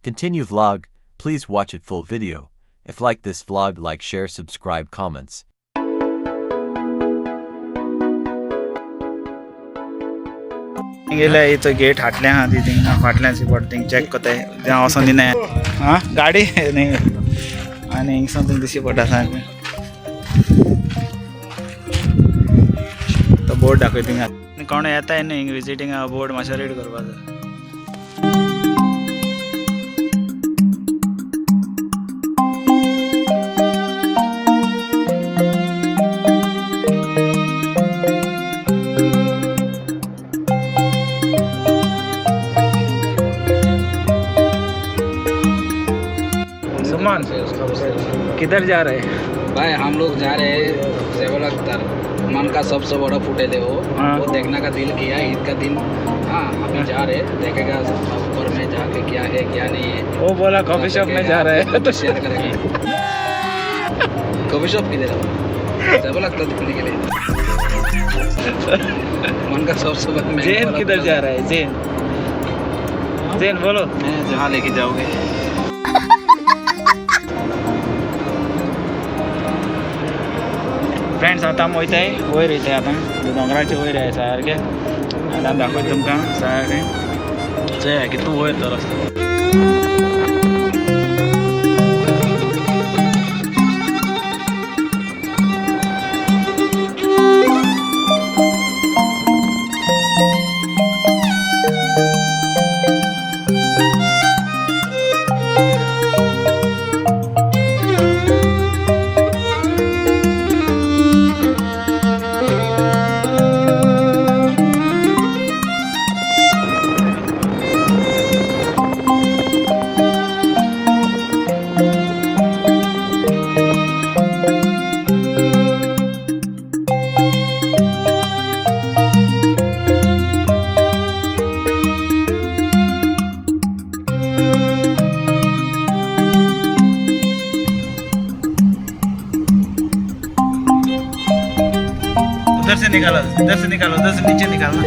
Continue vlog, please watch it full video. If like this vlog, like, share, subscribe, comments. गेले इथं get हाटल्या आहा ती थिंगा फाटल्यान सी पडटा थिंग चॅक कोताय थंय वचोन दिनाय आं गाडी न्ही आनी हिंगसून थिंग दिश्टी पडटा सारकें तो बोर्ड दाखय थिंगा आनी कोण येताय न्ही हिंग विजिटींग बोर्ड मातशें रीड करपाचो. सुमन किधर जा रहे हैं? भाई हम लोग जा रहे हैं सेवल अख्तर मन का सबसे बड़ा फुटेल है वो. हाँ। वो देखने का दिल किया ईद का दिन. हाँ अभी जा रहे हैं, देखेगा ऊपर में जाके क्या है क्या नहीं है. वो बोला कॉफी शॉप में जा रहे हैं. तो शेयर करेंगे. कॉफी शॉप किधर है? सेवल अख्तर देखने के लिए मन का सबसे बड़ा महंगा जैन वाला किधर फुटेल। जा रहा है? जैन जैन बोलो. मैं जहाँ लेके जाओगे. फ्रेंड्स आतां आमी वयताय वयर वयताय आतां दोंगराचे वयर आहे सारकें. आतां दाखयता तुमकां सारकें चोया कितू वयर तो रस्तो. उधर से निकालो, इधर से निकालो, उधर से नीचे निकालना.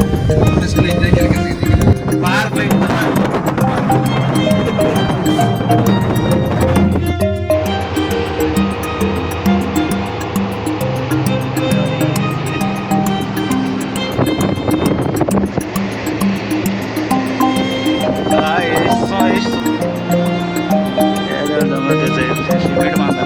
बाहर फेंक दो. हा, एसो, एसो. त्याचं सिमेंट बांधला.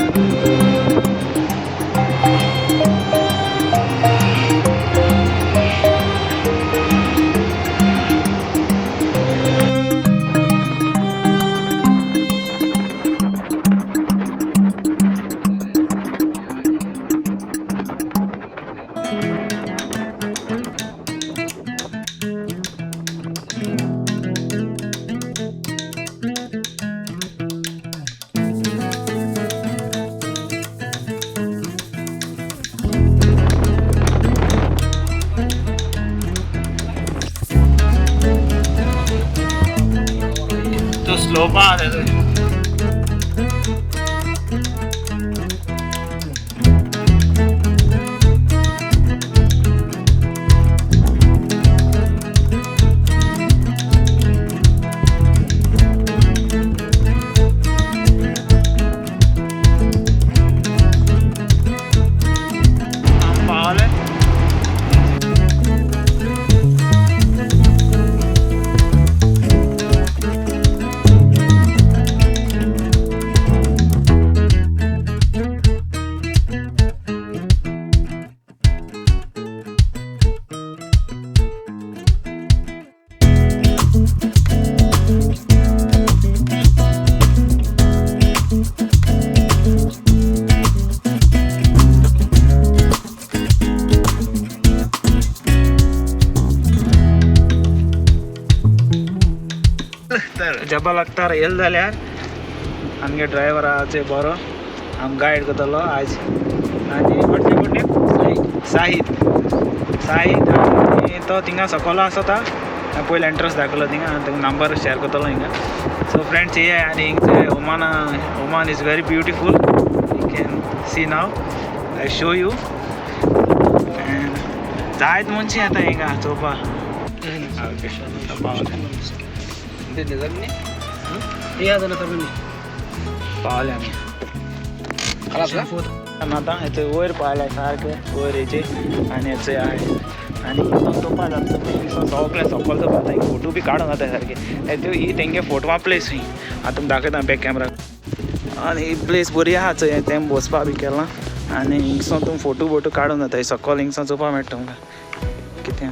तो स्लोप आ रहा है. हम पावले. जबल अख्तर येल जाल्यार आमगे ड्रायव्हर आहा बरो आम गायड करतलो आज. आनी what's your name? Sahid. Sahid. आनी तो थिंगा सकलो आसता पयलीं एंट्रन्स दाखयलो थिंगा हांव तुमकां नंबर शेयर करतलो हिंगा. सो फ्रेंड्स ये आनी हिंगचे Oman. Oman is very beautiful, you can see now, I show you. And जायत मनशां येता हिंगा चोवपा. ते निजाम नाही. पावले आमी आतां हेचे वयर पावले सारके वयर हेचे आनी हेचे आहे आनी तोपा जाता सगळें सकल चोवपा जाता फोटो बी काडूंक जाता सारके ही तेंगे फोटवा प्लेस ही आतां तुमकां दाखयता बॅक कॅमरा. आनी ही प्लेस बरी आहा चोय तें बसपा बी केलां आनी हिंगसो तुमी फोटो बोटो काडूंक जाता सकल हिंगसो चोवपा मेळटा तुमकां कितें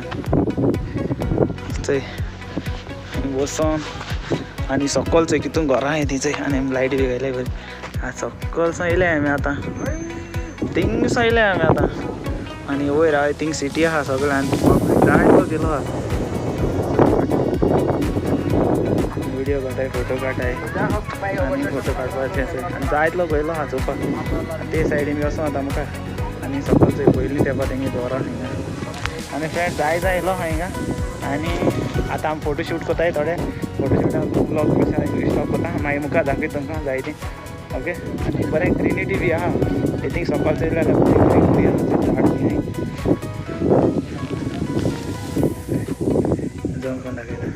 चोय बसोन आनी सकल चोय कितून घरां आहाय ती चोय आनी लायटी बी घायल्या बरी. सकल सावन येयले आमी आतां थिंगसावन येयले आमी आतां आनी वयर हांवें थिंग सिटी आहा सगळें आनी जायतो गेलो आहा व्हिडियो काडटाय फोटो काडटाय आनी फोटो काडपाचे आसा आनी जायतलो पयलो आहा चोवपाक ते सायडीन बी वचों आतां मुखार आनी सकल चोय पयलीं तेंपा तेंगे दवरा हिंगा. आनी फ्रेंड जाय जाय येयलो आहा हिंगा आनी आतां आमी फोटो शूट करताय थोडे फोटो शूट ब्लॉग स्टॉप करता मागीर मुखार दाखयता तुमकां जाय ती. ओके आनी बरें ग्रिनरी बी आहा थिंग सकल चोयलें जाल्यार बरी आहा झाड बी आहाय जम करून दाखयता.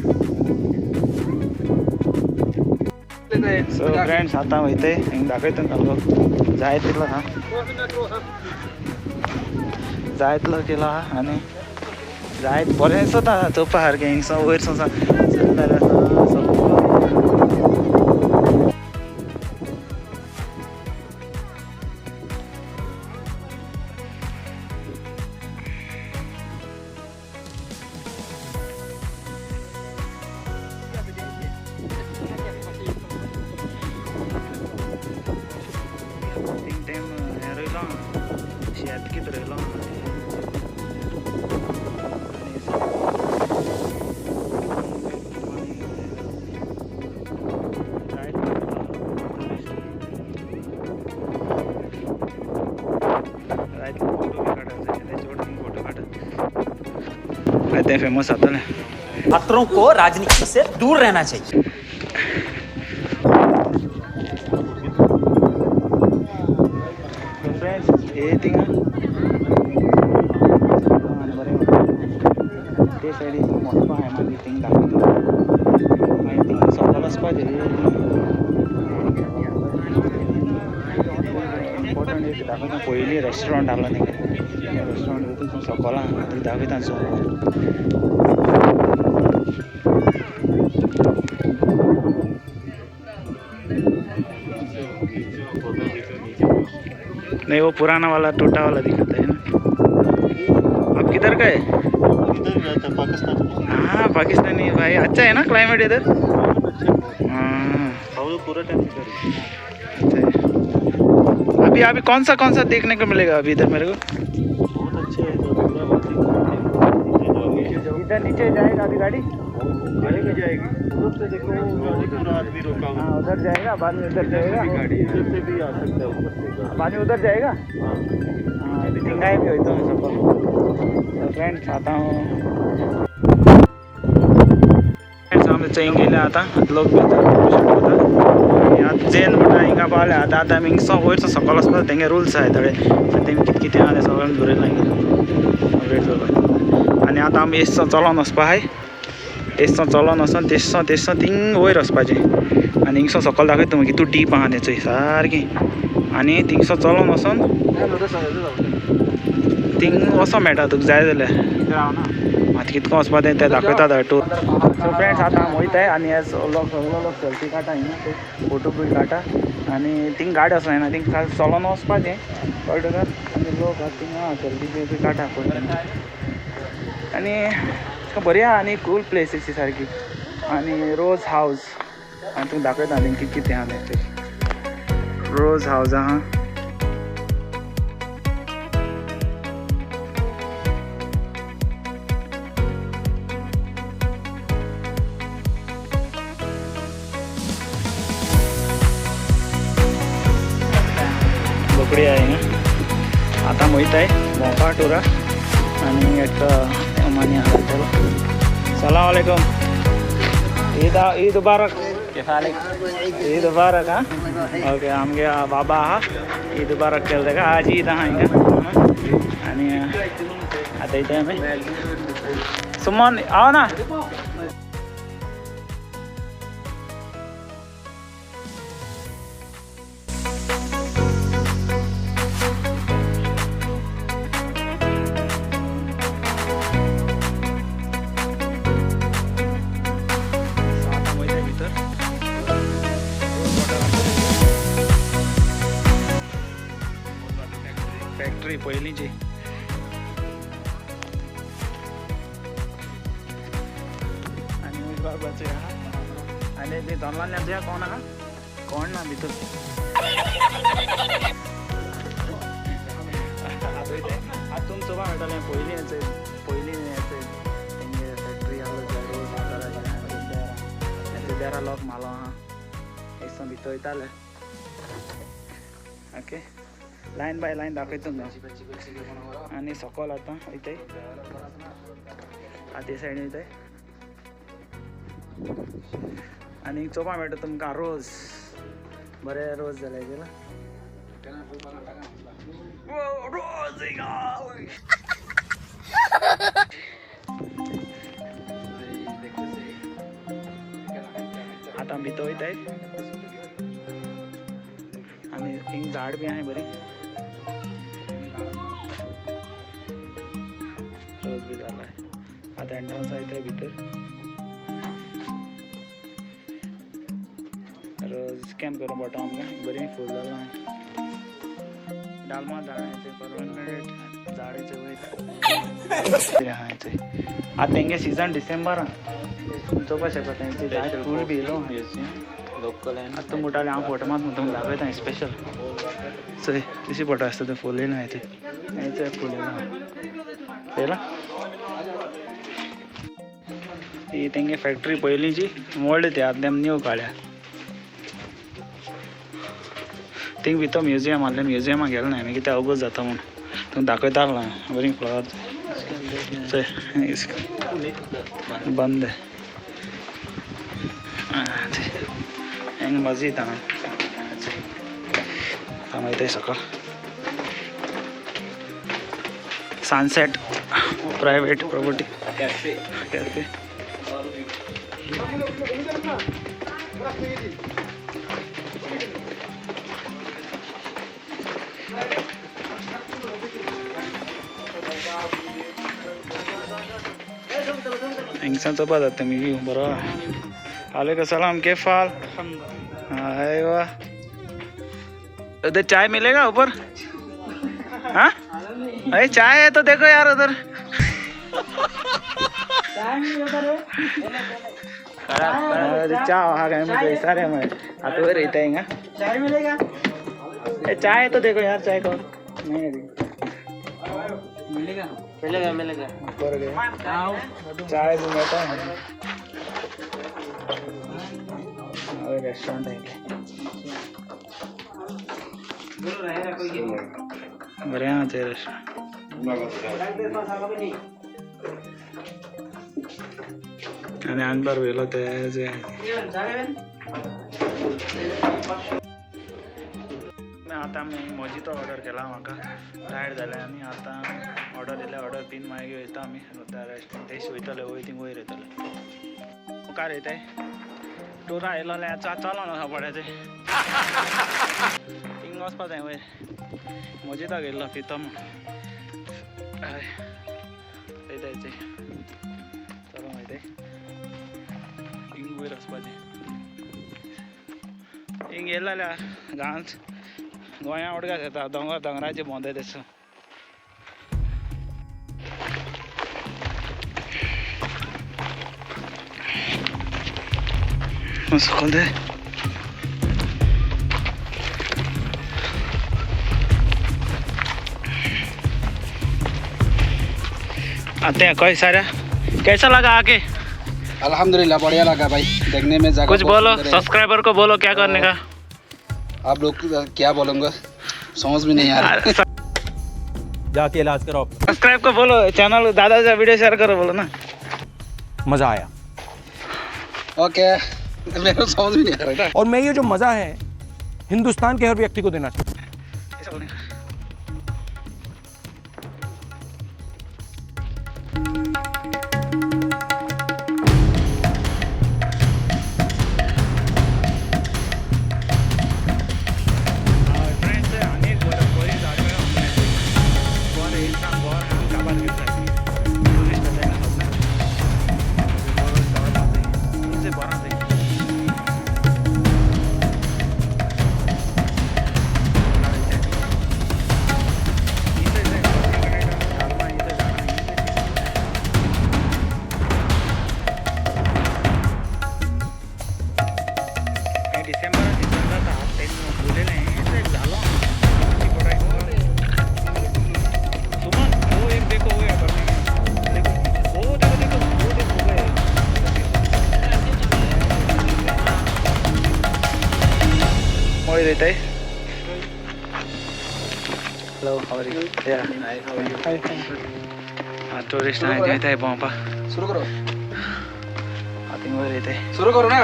सो फ्रेंड्स आतां वयताय हिंग दाखयता तुमकां लोक जाय तितलो आहा जाय तितलो केलो आहा आनी जाय बरें दिसता चोवपा सारकें हिंगसो वयर चलता जाल्यार हें रोयलो शेत कितें रोयलो ते फेमस जातलें. खतरों को राजनीति से दूर रहना चाहिए. फ्रेंड्स हे थिंगा बरें ते सायडीन वचपा आहाय मागीर थिंग दाखयता मागीर थिंग सकल वचपाचें इम्पोर्टंट एक दाखयता. पयलीं रेस्टोरंट आहलो थिंगा रेस्टोरंट तितून सकल आहा तुका दाखयता चोवन. नहीं वो पुराना वाला टूटा वाला दिखाता है ना. आप किधर गए? पाकिस्तान. हाँ पाकिस्तानी भाई अच्छा है ना क्लाइमेट इधर. हाँ पूरा टाइम इधर. अच्छा है. अभी अभी कौन सा देखने को मिलेगा अभी इधर मेरे को? बहुत अच्छे है इधर नीचे जाएगा अभी गाड़ी गाड़ी भी जाएगी उधर से देखो पूरा आदमी रोका हुआ. हाँ उधर जाएगा बाद में उधर जाएगा गाड़ी उधर से भी आ सकता है ऊपर से. बाद में उधर जाएगा. हाँ थिंगाई भी होता हूँ सबको. फ्रेंड्स आता हूँ फ्रेंड्स आमी चोय गेले आतां लोक फोटो शूट करता आतां जेन म्हणटा हिंगा पावले आतां आतां आमी हिंगसो वयर सकल वचपाक तेंगे रुल्स आहाय थोडे तेमी कितें कितें आहा तें सगळें बरयलां हिंगा अपडेट करपाक. आनी आतां आमी एसो चलोन वचपा आहाय तेसो चलोन वचोन तेसो तेसो थिंग वयर वचपाचें आनी हिंगसो सकल दाखयता तुमकां कितू डीप आहा तें चोय सारकें. आनी थिंगसो चलोन वचोन थिंग वचों मेळटा तुका जाय जाल्यार आतां कितको वचपा तें तें दाखयता टूर. सो फ्रेंड्स आतां आमी वयताय आनी हे लोक सगळो लोक सेल्फी काडटा हिंगा फोटो बी काडटा आनी थिंग गाडी वचोंक जायना थिंग चलोन वचपाचें कळ्ळें तुका. आनी लोक आतां थिंगा सेल्फी बी काडटा पळय आनी बरी आहा आनी कूल प्लेस अशी सारकी. आनी रोज हावज आनी तुमकां दाखयता थिंग कितें कितें आहा तें. रोज हावज आहा. बोकडी आहे हिंगा. आतां वयताय भोंवपा टुराक आनी एक मानी आहा चलो. सलाम वालेकुम. ईद ईद मुबारक. ईद मुबारक. हाँ ओके आमगे बाबा आहा ईद मुबारक केलं ताका आज ईद आहा हिंगा. आनी आतां वयताय आमी. सुमन आओ ना. फॅक्टरी पयलींची. आनी उजवाड बाजू आहा आनी ती दोनलांतल्यान कोण आहा कोण ना भितर. आतां तुमकां चोवपा मेळटलें पयलीं पयलीं तेंगे फॅक्टरी आसलो रोज देरा देरा लोक मालो आहा एक भितर वयताले. ओके लायन बाय लायन दाखयता तुमकां. आनी सकयल आतां वयताय आतां ते सायडीन वयताय आनी चोवपा मेळटा तुमकां रोज बरे रोज जाले गेला. रोज आतां भितर वयताय आनी हिंग झाड बी आहाय बरी रोज बी जालाय. आतां एंट्रन्स वयताय भितर. रोज स्कॅन करूं पडटा आमकां बरी फूल जालां. डालमा झाडांचे परवनमेट झाडाचे वयर आतां तेंगे सिजन डिसेंबरान चोवपा शकता तेंचे झाड फूल बी येयलो लोकल. आतां म्हणटालें हांव फोटो मात तुमकां दाखयता स्पेशल. चोय कशी फोटो आसता ते फूल येयला ते हेचे फूल येयला पळयला. ही तेंगे फॅक्टरी पयलींची मोडली ती आतां तेम न्यू काडल्या. थिंग भितर म्युजियम आहलें म्युजियमाक गेलें ना आमी कित्याक अवगत जाता म्हूण तुमकां दाखयता आसलो बरी फ्लावर. चोय बंद हांगा मस्जिद आहा हांगा वयताय सकयल. Sunset private property cafe. हिंगसान चोवपा जाता तुमी व्यू बरो. वालेकुम सलाम. केफ हाल? अरे उधर चाय मिलेगा ऊपर? हाँ अरे चाय है तो देखो यार उधर. चाय आ गए मुझे सारे मैं आते हुए रहता है. चाय मिलेगा? चाय है तो देखो यार चाय को नहीं मिलेगा मिलेगा मिलेगा. चाय भी मिळता है. रेस्टोरेंट आहे बरें आहा ते रेस्टोरंट. आनी आनबार व्हेलो ते आतां आमी मोजितो ऑर्डर केला. म्हाका टायर्ड जालें आनी आतां ऑर्डर दिल्या. ऑर्डर बीन मागीर वयता आमी रेस्टोरंट तेश वयतले वयर थिंग वयर वयतले. मुखार वयताय टुरा येयलो जाल्यार चलोन वचपा पडटा थिंग वचपा जाय वयर. मोजितो घेयल्लो पितो म्हूण हय वयताय चलोन वयताय हिंग वयर वचपाचें. हिंग येयलो जाल्यार गांवांत गोंया उडकास येता दोंगर दोंगराचे भोंवताय तसो. सकयल ते आते हैं कोई सारा. कैसा लगा आके? अल्हम्दुलिल्लाह बढ़िया लगा भाई देखने में. जगह कुछ बोलो सब्सक्राइबर को, बोलो क्या करने का. आप लोग क्या बोलूँगा समझ में नहीं आ रहा. जाके इलाज कराओ. सब्सक्राइब को बोलो, चैनल दादा से वीडियो शेयर करो बोलो ना. मजा आया. ओके मेरे को समझ में नहीं आ रहा. और मैं ये जो मजा है हिंदुस्तान के हर व्यक्ति को देना चाहता हूं. डिसेंबरान सीजन जाता तेन्ना फुलयलें हें जालो. सुमन वो एक देखो, वो देखो, वो देखो, देखो वो देखो वो. वयर वयताय. Hello, how are you? Yeah. Hi, how are you? Hi. Tourist आहा वयताय भोंवपाक. सुरू करो. आतां वयर वयताय. सुरू करू ना.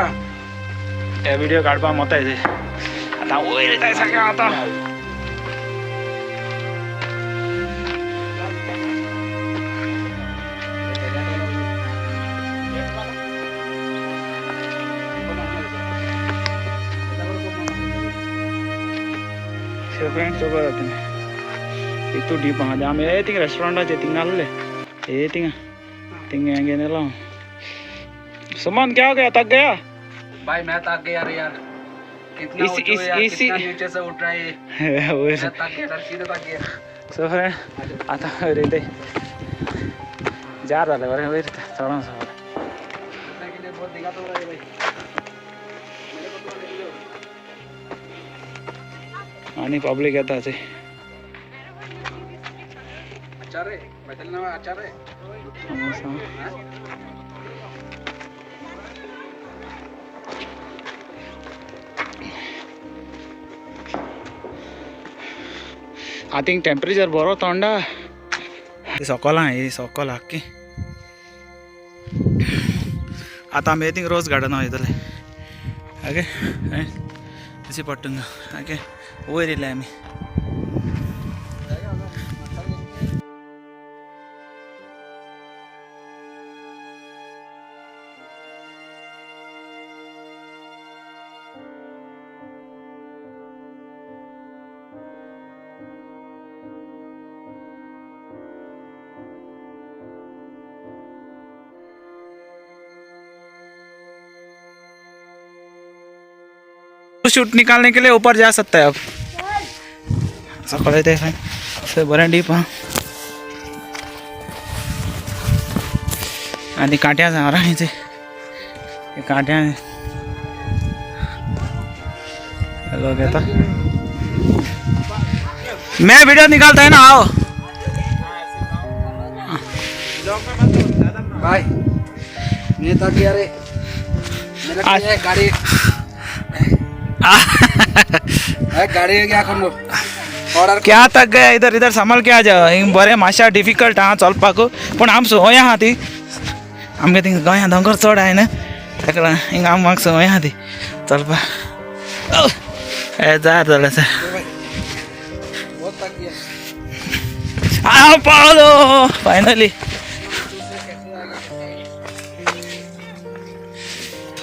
हे व्हिडिओ काडपाक मत येते. आतां वयर वयताय सगळें आतां. फ्रेंड्स चोवपा जाता इतू डीप आहा. आमी हे थिंगा रेस्टोरंटाचे थिंगा आसले, हे थिंगा थिंगा हें घेवन येयलो. सुमन क्या हो गया, थक गया? भाई मैं थक गया यार, कितना यार, कितना नीचे से उठ रहा है. मैं थक गया सर, सीधे थक गया. सो फ्रेंड आतां वयर वयताय. जार जालें बरें, वयर चडोन सगळें. बहुत दिक्कत हो रहा है भाई. आनी पब्लीक येता थंय. I think temperature बरो थंड. सकल आहा ही, सकल आख्खी. आतां आमी थिंग रोज गार्डन वयतले. ओके, दिश्टी पडटा. ओके, वयर येयले आमी. शूट निकालने के लिए ऊपर जा सकता है अब. सकल येता बरें डीप आहा आनी कांट्या आसा हिचे कांट्या लोग येता. मैं वीडियो निकालता है ना, आओ भाई. मैं थक गया रे, मेरा गाड़ी गाड़ी क्या करूँ ऑर्डर. क्या थक गया? इधर इधर संभाल के आ जाओ. हिंग बरें मातशें डिफिकल्ट आहा चलपाक, पूण आम संवय आहा ती. आमगे थिंग गोंया दोंगर चड आहा न्हू, ताका लागून हिंग आमकां संवय आहा ती चलपाक. हे जार जालें सर. बहुत थक गया. हांव पावलो फायनली.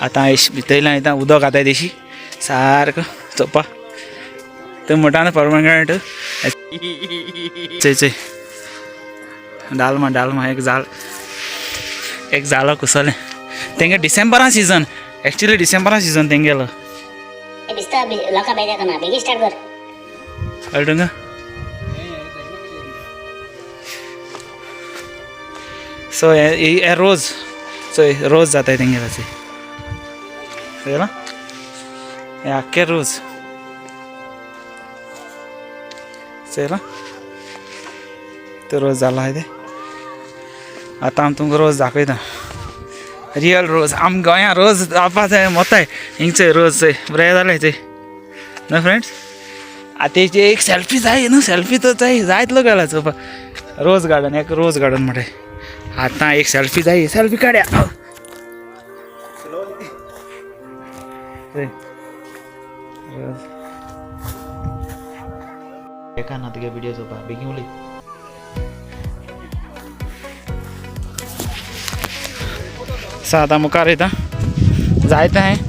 आतां भितरल्यान वयता, उदक आतां देशी सारको चोवपा. थंय म्हणटा न्हू परमनंट चय चय डालमा डालमा एक जाल एक जालो कुसलें तेंगे. डिसेंबरान सीजन, एक्चुअली डिसेंबरान सीजन तेंगेलो. लोकां बेजा करना, बेगीन स्टार्ट कर. कळ्ळें तुमकां? सो हे रोज चोय, रोज जाताय तेंगेलो. चोय चोयलां हे आख्खे रोज चोयलां ते रोज जाला ते. आतां आमी तुमकां रोज दाखयता, रियल रोज. आम गोंया रोज जावपा जाय मोताय. हिंगचय रोज चोय बरें जालें चोय न्हू फ्रेंड्स. आतां तेजी एक सेल्फी जाय न्हू, सेल्फी तर जाय जायतलो गेला चोवपा. रोज गार्डन, एक रोज गार्डन म्हणटाय. आतां एक सेल्फी जाय, सेल्फी काडया. रोज एका ना तुगे व्हिडिओ चोवपा बेगीन उलय. सो आतां मुखार वयता, जायते हांवें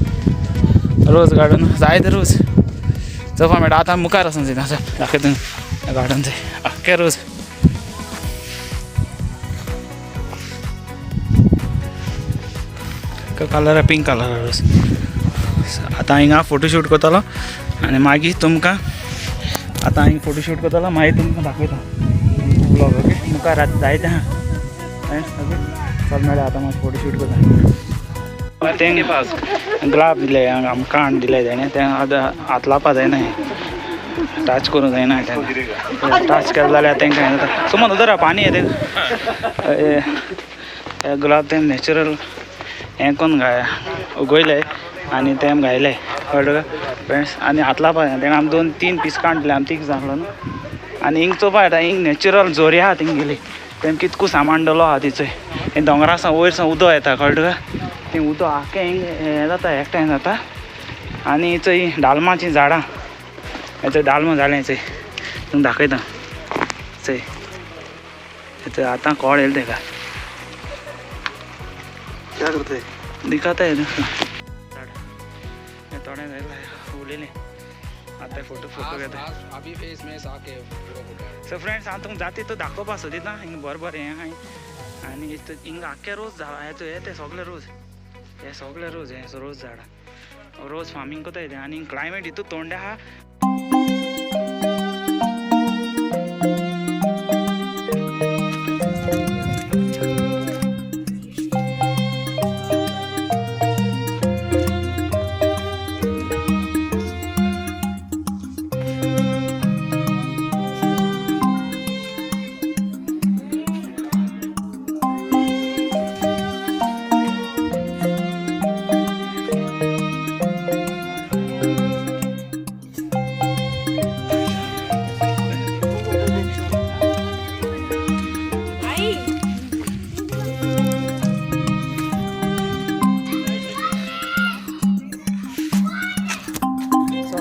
रोज गार्डन, जायते रोज चोवपा मेळटा. आतां मुखार वचून वयता, दाखयता गार्डन चोय आख्खे रोज. Colour pink colour रोज. आतां हिंगा फोटोशूट करतलो आनी मागीर तुमकां आतां हिंगा फोटोशूट करतलो, मागीर तुमकां दाखयता व्लॉग. ओके, मुखार आतां जायते आहा. ओके, चल मेळ्ळें. आतां मातशें फोटोशूट करता. तेंगे गुलाब दिले आमकां कांड दिले तेणें तें आतां हात लावपा जायना, टच करूंक जायना. टच केलें जाल्यार तेंकां हें जाता. सुमन उदर पाणी येते. गुलाब तें नॅचरल हें करून घाय उगयले आनी तें घायले, कळ्ळें तुका फ्रेंड्स. आनी हात लावपा जायना तेणें आमी 2-3 पीस कांड दिले आमी तीग जाण न्हू. आनी हिंग चोवपा येता, हिंग नॅचरल जोरी आहा तेंगेली. तें कितको सामान डलो आहा तिचो. हें दोंगरा सावन वयर सावन उदक येता, कळ्ळें तुका. तें उदक आख्खें हिंग हें जाता, एकठांय जाता. आनी चोय डालमाचीं झाडां, हें डालमा जालें चोय तुमकां दाखयता चोय. चोय आतां कोळ येयलें तेका. क्या करते दिखाता है थोड़े उलयलें आतां फोटो फोटो घेता. अभी फेस में आके पूरा फोटो. सो फ्रेंड्स हांव तुमकां जाती तो दाखोवपा सोदिता. हिंग बरें बरें हें आहा आनी हिंग आख्खे रोज झाडां हें ते सगळे रोज, हे सगळे रोज, हे रोज झाडां रोज फार्मींग करता येते. आनी क्लायमेट हितू थंड आहा.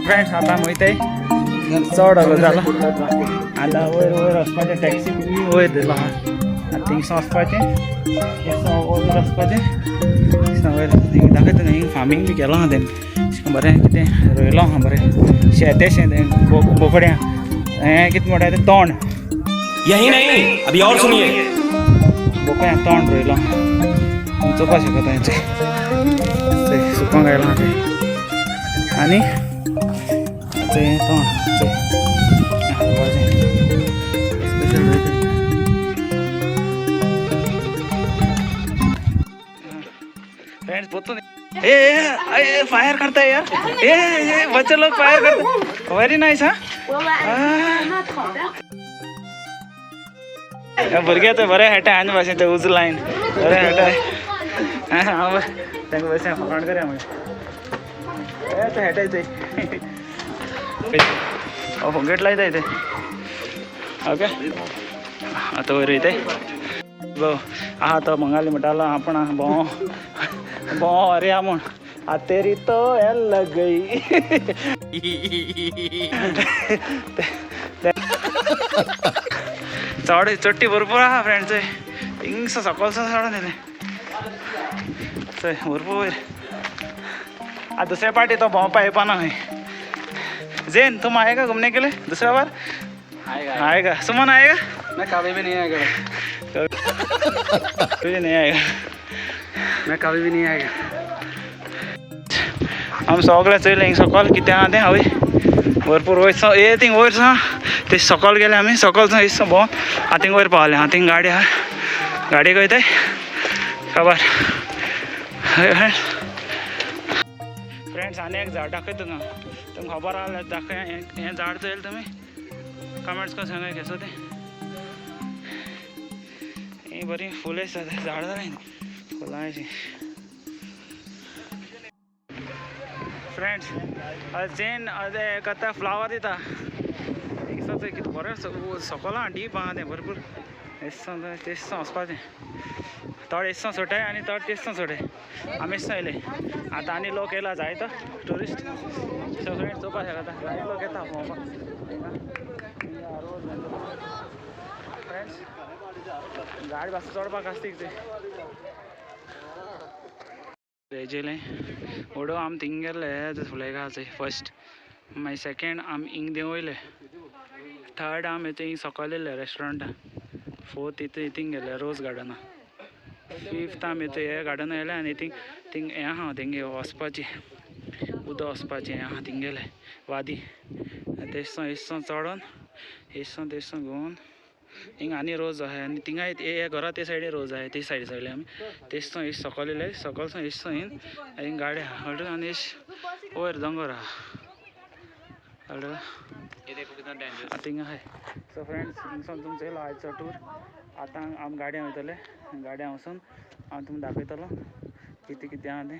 फ्रेंड्स आतां वयताय चड जालो. आतां वयर वयर वचपाचें, टॅक्सी वयर दिलो आहा. आतां थिंगसावन वचपाचें, थिंगसावन वयर वचपाचें, थिंगसावन वयर दाखयता. हिंग फार्मींग बी केलां आहा तें बरें कितें रोयलो आहा बरें शेतें शें तें बोकड्यां हें कितें म्हणटा तें तोंड. यही नहीं अभी और सुनिए. बोकड्यां तोंड रोयलो आहा, चोवपा शकता. हें सुकोंक आयलां आहा तें. आनी तोंड स्पेशल फ्रेंड्स बोलतो. ए ए फायर करता है यार, ए ए बच्चे लोग फायर करते. Very nice. हाँ भुरगे ते बरे हेटे आनी भाशेन ते उज लायन बरे हेटे. हांव तांकां बशें फकाण करया मागीर. ए ते हेटे ते फोगेट लायता ते. ओके आतां वयर वयताय. आहा तो बंगाली म्हणटालो आपण भोंव भोंव अरे म्हूण आ तेरी तो एल लग गई. चड चट्टी भरपूर आहा फ्रेंड्स. हिंगसो सकलसो चडोन येयलें चोय भरपूर वयर. आ दुसरे पाटी तो भोंवपा येवपा ना खंय. जैन तुम आएगा घूमने के लिए दूसरा बार? आएगा आएगा. सुमन आएगा? मैं कभी भी नहीं आएगा. कभी नहीं आएगा. मैं कभी भी नहीं आएगा. आम सगळें चोयलें हिंग सकल कितें आहा तें. हय भरपूर वयर ए थिंग वयर सावन ते सकल गेले आमी. सकल सावन इसो भोंवन आतां थिंग वयर पावले. आतां थिंग गाडी आहा, गाडयेक वयताय खबर. फ्रेंड्स आनी एक झाड दाखयता तुमकां, तुमकां खबर आहा जाल्यार दाखय. हें झाड चोयलें तुमी, कमेंट्स करून सांगा केसो तें. ही बरी फुलां आसा, झाड जालें फुलां अशीं. फ्रेंड्स जेन कथा फ्लावर दिता कितें बरें सकल आहा, डीप आहा तें भरपूर. एसो तेस वचपाचें थोडे एसो सोडटाय आनी थोडे तेस सोडटाय. आमी एसो येयले आतां आनी लोक येयला जायतो ट्युरिस्ट. सो फ्रेंड्स चोवपाक शकता जायते लोक येता भोंवपाक. फ्रेंड्स गाडी भास चडपाक आसता ते हेजेलें वडो आमी थिंग गेल्ले फुलयगा फर्स्ट, मागीर सेकेंड आमी हिंग देंवयले, थर्ड आमी थंय सकयल येयले रेस्टोरंटा, फोर्थ इतू थिंग गेले रोज गार्डना, फिफ्थ आमी थंय हे गार्डना येयले आनी थिंग थिंग हें आहा तेंगे वचपाचें उदक वचपाचें हें आहा थिंग गेले वादी. तेसो एसो चडोन एसो तेसो घेवन हिंगा आनी रोज आहाय आनी थिंगाय हे घरा ते सायडीन रोज आहाय ते सायडी सगळे आमी तेच थंय सकयल येयले सकयल सावन हेच थंय हिंग गाडी आहा कळ्ळें आनी वयर दोंगर आहा कळ्ळें थिंगा आहाय. सो फ्रेंड्स हिंगसून तुमचो येयलो आयचो टूर. आतां आमी गाडयां वयतले गाडयां वचून हांव तुमकां दाखयतलो कितें कितें आहा तें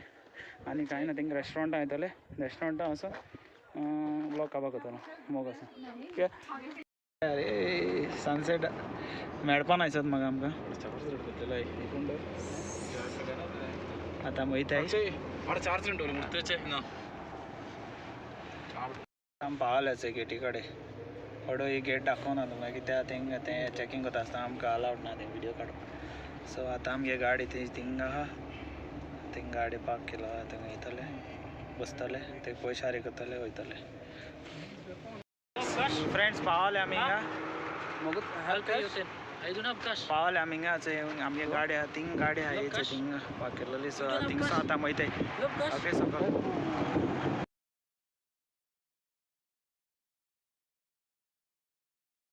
आनी कांय ना. थिंगा रेस्टोरंटां वयतले रेस्टोरंटां वचून व्लॉग काबार करतलो मोग आसा. अरे सनसेट मेळपा ना दिसत म्हाका आमकां. आतां वयताय आमी पावले गेटी कडेन. हडो ही गेट दाखोवना तुमकां कित्याक थिंगा तें चॅकींग करता आसतना आमकां अलावड ना तें व्हिडियो काडूंक. सो आतां आमगे गाडी थंय थिंगा आहा थिंग गाडी पार्क केलो आहा थिंगा वयतले बसतले ते पयशे फारीक करतले वयतले. फ्रेंड्स पावले आमी हिंगा पावले आमी हिंगा आमगे गाडी आहा थिंग गाडी आहा येयचे थिंगा पार्क केलेली. सो थिंगसून आतां वयताय. ओके सकयल.